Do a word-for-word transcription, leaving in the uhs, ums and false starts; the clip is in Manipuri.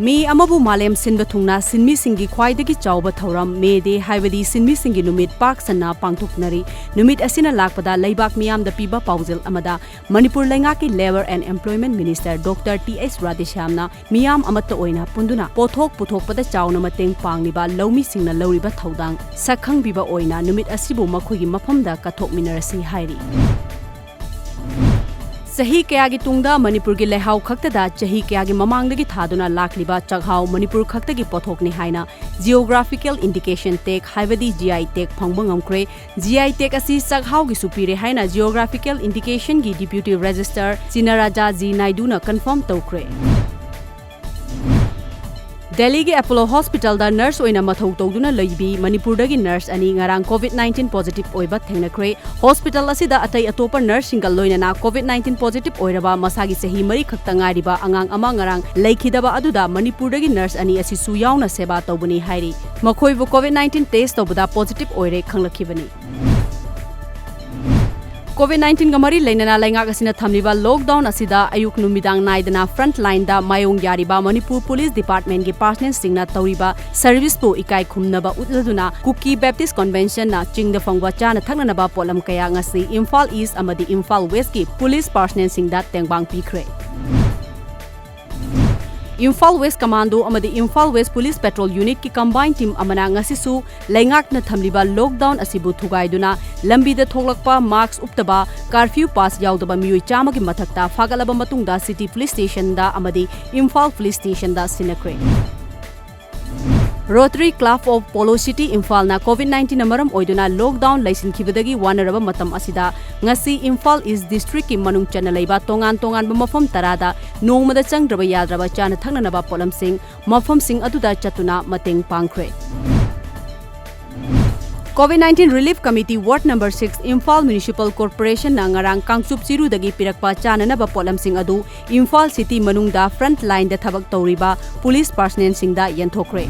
ꯃꯦ ꯑꯃꯕꯨ ꯃꯥꯂꯦꯝ ꯁꯤꯟꯕ ꯊꯨꯡꯅ ꯁꯤꯟꯃꯤꯁꯤꯡꯒꯤ ꯈ꯭ꯋꯥꯏꯗꯒꯤ ꯆꯥꯎꯕ ꯊꯧꯔꯝ ꯃꯦ ꯗꯦ ꯍꯥꯏꯕꯗꯤ ꯁꯤꯟꯃꯤꯁꯤꯡꯒꯤ ꯅꯨꯃꯤꯠ ꯄꯥꯛ ꯁꯟꯅ ꯄꯥꯡꯊꯣꯛꯅꯔꯤ꯫ ꯅꯨꯃꯤꯠ ꯑꯁꯤꯅ ꯂꯥꯛꯄꯗ ꯂꯩꯕꯥꯛ ꯃꯤꯌꯥꯝꯗ ꯄꯤꯕ ꯄꯥꯎꯖꯦꯜ ꯑꯃꯗ ꯃꯅꯤꯄꯨꯔ ꯂꯩꯉꯥꯛꯀꯤ Labour and Employment Minister Doctor T H ꯔꯥꯙꯦꯁ꯭ꯌꯥꯝꯅ ꯃꯤꯌꯥꯝ ꯑꯃꯠꯇ ꯑꯣꯏꯅ ꯄꯨꯟꯗꯨꯅ ꯄꯣꯠꯊꯣꯛ ꯄꯨꯊꯣꯛꯄꯗ ꯆꯥꯎꯅ ꯃꯇꯦꯡ ꯄꯥꯡꯂꯤꯕ ꯂꯧꯃꯤꯁꯤꯡꯅ ꯂꯧꯔꯤꯕ ꯊꯧꯗꯥꯡ ꯁꯛꯈꯪꯕꯤꯕ ꯑꯣꯏꯅ ꯅꯨꯃꯤꯠ ꯑꯁꯤꯕꯨ ꯃꯈꯣꯏꯒꯤ ꯃꯐꯝꯗ ꯀꯠꯊꯣꯛꯃꯤꯟꯅꯔꯁꯤ ꯍꯥꯏꯔꯤ꯫ ꯆꯍꯤ ꯀꯌꯥꯒꯤ ꯇꯨꯡꯗ ꯃꯅꯤꯄꯨꯔꯒꯤ ꯂꯩꯍꯥꯎ ꯈꯛꯇꯗ ꯆꯍꯤ ꯀꯌꯥꯒꯤ ꯃꯃꯥꯡꯗꯒꯤ ꯊꯥꯗꯨꯅ ꯂꯥꯛꯂꯤꯕ ꯆꯥꯛꯍꯥꯎ ꯃꯅꯤꯄꯨꯔ ꯈꯛꯇꯒꯤ ꯄꯣꯠꯊꯣꯛꯅꯤ ꯍꯥꯏꯅ Geographical Indication Tag ꯍꯥꯏꯕꯗꯤ G I tag ꯐꯪꯕ ꯉꯝꯈ꯭ꯔꯦ꯫ G I tag ꯑꯁꯤ ꯆꯥꯛꯍꯥꯎꯒꯤꯁꯨ ꯄꯤꯔꯦ ꯍꯥꯏꯅ Geographical Indication ꯒꯤ Deputy Registrar ꯆꯤꯅꯥꯔꯥꯖꯥ ꯖꯤ ꯅꯥꯏꯗꯨꯅ confirm ꯇꯧꯈ꯭ꯔꯦ꯫ ꯗꯦꯜꯂꯤꯒꯤ Apollo Hospital ꯗ nurse ꯑꯣꯏꯅ ꯃꯊꯧ ꯇꯧꯗꯨꯅ ꯂꯩꯕꯤ ꯃꯅꯤꯄꯨꯔꯗꯒꯤ nurse ꯑꯅꯤ ꯉꯔꯥꯡ COVID nineteen positive ꯑꯣꯏꯕ ꯊꯦꯡꯅꯈ꯭ꯔꯦ꯫ Hospital ꯑꯁꯤꯗ ꯑꯇꯩ ꯑꯇꯣꯞꯄ nurse ꯁꯤꯡꯒ ꯂꯣꯏꯅꯅ COVID nineteen positive ꯑꯣꯏꯔꯕ ꯃꯁꯥꯒꯤ ꯆꯍꯤ ꯃꯔꯤ ꯈꯛꯇ ꯉꯥꯏꯔꯤꯕ ꯑꯉꯥꯡ ꯑꯃ ꯉꯔꯥꯡ ꯂꯩꯈꯤꯗꯕ ꯑꯗꯨꯗ ꯃꯅꯤꯄꯨꯔꯗꯒꯤ nurse ꯑꯅꯤ ꯑꯁꯤꯁꯨ ꯌꯥꯎꯅ ꯁꯦꯕꯥ ꯇꯧꯕꯅꯤ ꯍꯥꯏꯔꯤ꯫ ꯃꯈꯣꯏꯕꯨ COVID nineteen test ꯇꯧꯕꯗ positive ꯑꯣꯏꯔꯦ ꯈꯪꯂꯛꯈꯤꯕꯅꯤ꯫ COVID nineteen ꯒ ꯃꯔꯤ ꯂꯩꯅꯅ ꯂꯩꯉꯥꯛ ꯑꯁꯤꯅ ꯊꯝꯂꯤꯕ lockdown ꯑꯁꯤꯗ ꯑꯌꯨꯛ ꯅꯨꯃꯤꯗꯥꯡ ꯅꯥꯏꯗꯅ front line ꯗ ꯃꯥꯌꯣꯡ ꯌꯥꯔꯤꯕ ꯃꯅꯤꯄꯨꯔ police department ꯀꯤ personnel ꯁꯤꯡꯅ ꯇꯧꯔꯤꯕ service ꯄꯨ ꯏꯀꯥꯏ ꯈꯨꯝꯅꯕ ꯎꯠꯂꯗꯨꯅ ꯀꯨꯀꯤ Baptist Convention ꯅ ꯆꯤꯡꯗ ꯐꯪꯕ ꯆꯥꯅ ꯊꯛꯅꯅꯕ ꯄꯣꯠꯂꯝ ꯀꯌꯥ ꯉꯁꯤ ꯏꯝꯐꯥꯜ East ꯑꯃꯗꯤ ꯏꯝꯐꯥꯜ West ꯀꯤ police personnel ꯁꯤꯡꯗ ꯇꯦꯡꯕꯥꯡ ꯄꯤꯈ꯭ꯔꯦ꯫ ꯏꯝꯐꯥꯜ West Commando ꯑꯃꯗꯤ Imphal West Police Patrol Unit ꯀꯤ combined team ꯑꯃꯅ ꯉꯁꯤꯁꯨ ꯂꯩꯉꯥꯛꯅ ꯊꯝꯂꯤꯕ lockdown ꯑꯁꯤꯕꯨ ꯊꯨꯒꯥꯏꯗꯨꯅ ꯂꯝꯕꯤꯗ ꯊꯣꯛꯂꯛꯄ, mask ꯎꯞꯇꯕ, curfew pass ꯌꯥꯎꯗꯕ ꯃꯤꯑꯣꯏ ꯆꯥꯝꯃꯒꯤ ꯃꯊꯛꯇ ꯐꯥꯒꯠꯂꯕ ꯃꯇꯨꯡꯗ City Police Station ꯗ ꯑꯃꯗꯤ Imphal Police Station the ꯁꯤꯟꯅꯈ꯭ꯔꯦ꯫ Rotary Club of Polo City ꯏꯝꯐꯥꯜꯅ COVID nineteen ꯅ ꯃꯔꯝ ꯑꯣꯏꯗꯨꯅ lockdown ꯂꯩꯁꯤꯟꯈꯤꯕꯗꯒꯤ ꯋꯥꯅꯔꯕ ꯃꯇꯝ ꯑꯁꯤꯗ ꯉꯁꯤ ꯏꯝꯐꯥꯜ East District ꯀꯤ ꯃꯅꯨꯡ ꯆꯟꯅ ꯂꯩꯕ ꯇꯣꯉꯥꯟ ꯇꯣꯉꯥꯟꯕ ꯃꯐꯝ ꯇꯔꯥꯗ ꯅꯣꯡꯃꯗ ꯆꯪꯗ꯭ꯔꯕ ꯌꯥꯗ꯭ꯔꯕ ꯆꯥꯅ ꯊꯛꯅꯅꯕ ꯄꯣꯠꯂꯝꯁꯤꯡ ꯃꯐꯝꯁꯤꯡ ꯑꯗꯨꯗ ꯆꯠꯇꯨꯅ ꯃꯇꯦꯡ ꯄꯥꯡꯈ꯭ꯔꯦ꯫ COVID nineteen Relief Committee Ward number six Imphal Municipal Corporation ꯅ ꯉꯔꯥꯡ ꯀꯥꯡꯆꯨꯞ ꯆꯤꯔꯨꯗꯒꯤ ꯄꯤꯔꯛꯄ ꯆꯥꯅꯅꯕ ꯄꯣꯠꯂꯝꯁꯤꯡ ꯑꯗꯨ ꯏꯝꯐꯥꯜ City ꯃꯅꯨꯡꯗ front line ꯗ ꯊꯕꯛ ꯇꯧꯔꯤꯕ police personnel ꯁꯤꯡꯗ ꯌꯦꯟꯊꯣꯛꯈ꯭ꯔꯦ꯫